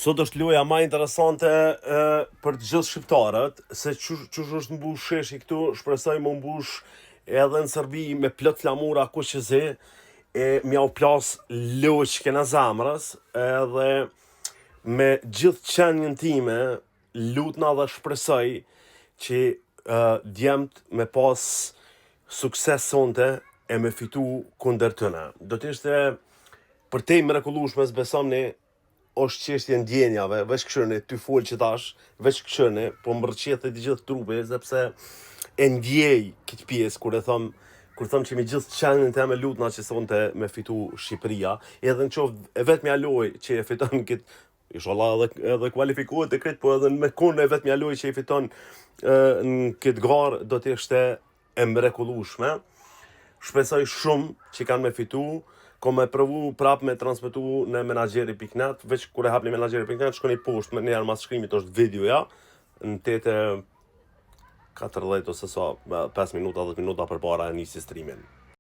Sot është loja ma interesante e, për të gjithë shqiptarët, se qysh, qysh është mbush sheshi këtu, shpresoj me u mbush edhe në Serbi me plot flamura kuq e zi, e m'jau plas loqkën e zemrës, edhe me gjithë qenien time, lutna dhe shpresoj që uh, djemt me pas sukses sonte e me fitu kundër tyne. Do të ishte përtej mrekullueshme, besomni, është çështje ndjenjave, veç këshyrni, ty fol që tash, veç këshyrni, po më rrëqethet i gjithë trupi, sepse e ndjej këtë pjesë kur e thom, kur thom që me gjithë qenien teme lutna që sonte me fitu Shqipëria, edhe në qoftë e vetmja lojë që e fiton këtë Inshallah edhe edhe kualifikohet e krejt, po edhe me kon e vetmja lojë që i fiton e, në këtë garë do të ishte e mrekullueshme. Shpresoj shumë që kanë me fitu, ko me provu prap me transmetu në menaxheri.net, veç kur e hapni menaxheri.net, shkoni poshtë me njëherë mas shkrimit është videoja, në 8 40 ose sa, 5 minuta, 10 minuta përpara e nisi streamin.